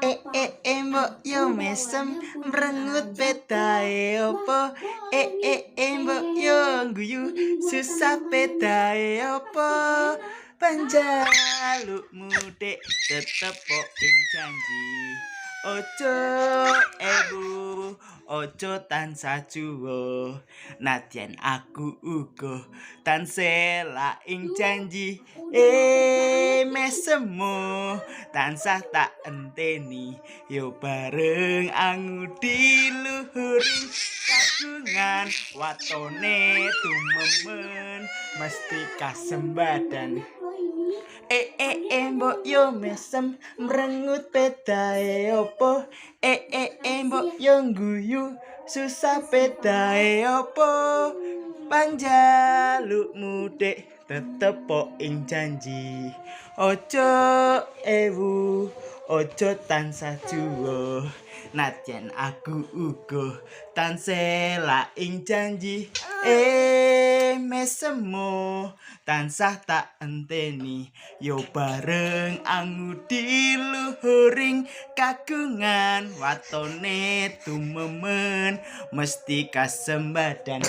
Eh apa? eh eh, mbok Aku yo mesem bawaannya punya mrengut aja pedae tuh. Wah, opo? boleh Eh nih. eh eh, mbok yo Eh, guyu puding buatan susah mama ini pedae pasti opo? enak. Panjalukmu dek tetep po ing janji. Ojo ewu, ojo tansah juwo. Nadyan aku uga tansela ing Duh, janji. udah lapar Eh banget nih. mesemu tansah tak enteni. Yo bareng angudi luhuring kagungan watone tumemen mesti Ada puding kasembadan. banyak loh ini. Eh eh eh, mbok Ayo, yo ayo. mesem mrengut pedae opo? Eh eh eh, Makasih mbok ya, yo guyu susah Mas pedae Rifat. opo? Panjalukmu dek tetep po ing janji. Ojo ewu, ojo tansah juwo. Nadyan aku uga tansela ing janji. Eh mesemo tansah tak enteni. Yo bareng angudi luhuring kagungan watone tumemen mesti kasembadan.